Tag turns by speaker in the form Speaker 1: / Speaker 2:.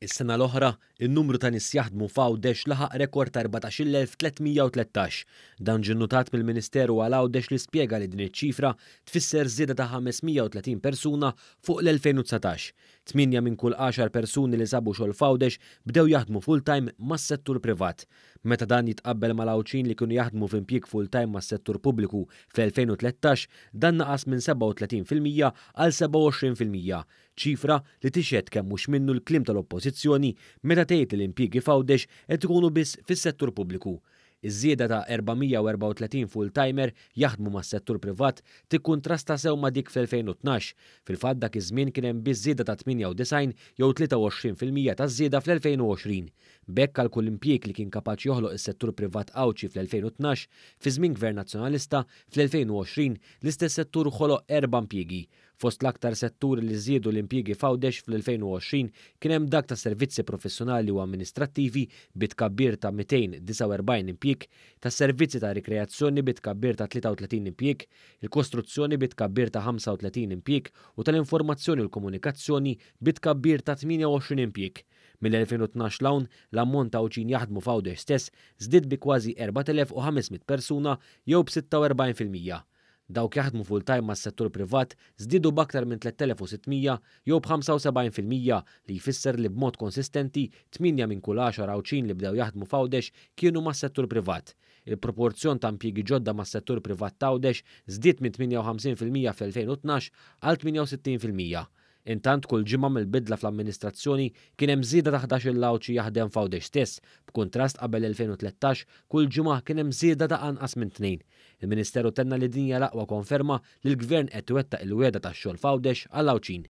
Speaker 1: Is-sena l-oħra, in-numru ta' nies jaħdmu f'Għawdex laħaq rekord ta' 14,313. Dan ġie nnutat mill-Ministeru għal Għawdex li spjega li din iċ-ċifra tfisser żieda ta' 530 persuna fuq l-2019. Tmienja minn kull għaxar persuni li sabu xogħol f'Għawdex bdew jaħdmu full-time mas-settur privat. Meta dan jitqabbel mal-Għawdxin li kienu jaħdmu f'impjieg full-time mas-settur pubbliku fl-2013, dan naqas minn 37% għal 27%. Ċifra li tixhed kemm mhux minnu l-kliem tal-Oppożizzjoni meta tgħid li l-impjiegi f'Għawdex qed ikunu biss fis-settur pubbliku. Iż-żieda ta' 434 full-timer jaħdmu mas-settur privat tikkuntrasta sew ma' dik fl-2012. Fil-fatt dak iż-żmien kien hemm biss żieda ta' 98 jew 23% taż-żieda fl-2020. B'hekk għal kull impjieg li kien kapaċi joħloq is-settur privat Għawdxi fl-2012, fi żmien Gvern Nazzjonalista, fl-2020 l-istess settur ħoloq erba' impjiegi. Fost l-aktar setturi li żiedu l-impjiegi f'Għawdex fl-2020 kien hemm dak tas-servizzi professjonali u amministrattivi bi tkabbir ta' 249 impjieg, tas-servizzi ta' rikreazzjoni bi tkabbir ta' 33 impjieg, il-kostruzzjoni bi tkabbir ta' 35 impjieg u tal-informazzjoni u l-komunikazzjoni bi tkabbir ta' 28 impjieg. Mill-2012 'l hawn, l-ammont ta' Għawdxin jaħdmu f'Għawdex stess żdied bi kważi 4,500 persuna jew b'46%. Dawk jaħdmu full-time mas-settur privat żdiedu b'aktar minn 3,600 jew b'75% li jfisser li b'mod konsistenti tmienja minn kull għaxar Għawdxin li bdew jaħdmu f'Għawdex kienu mas-settur privat. Il-proporzjon ta' impjiegi ġodda mas-settur privat t'Għawdex żdied minn 58% fl-2012 għal 68%. Intant kull ġimgħa mill-bidla fl-amministrazzjoni kien hemm żieda ta' 11-il Għawdxi jaħdem f'Għawdex stess, b'kuntrast qabel 2013 kull ġimgħa kien hemm żieda ta' anqas minn tnejn. Il-Ministeru tenna li din hija l-aqwa konferma li l-Gvern qed iwettaq il-wegħda tax-xogħol f'Għawdex għall-Għawdxin.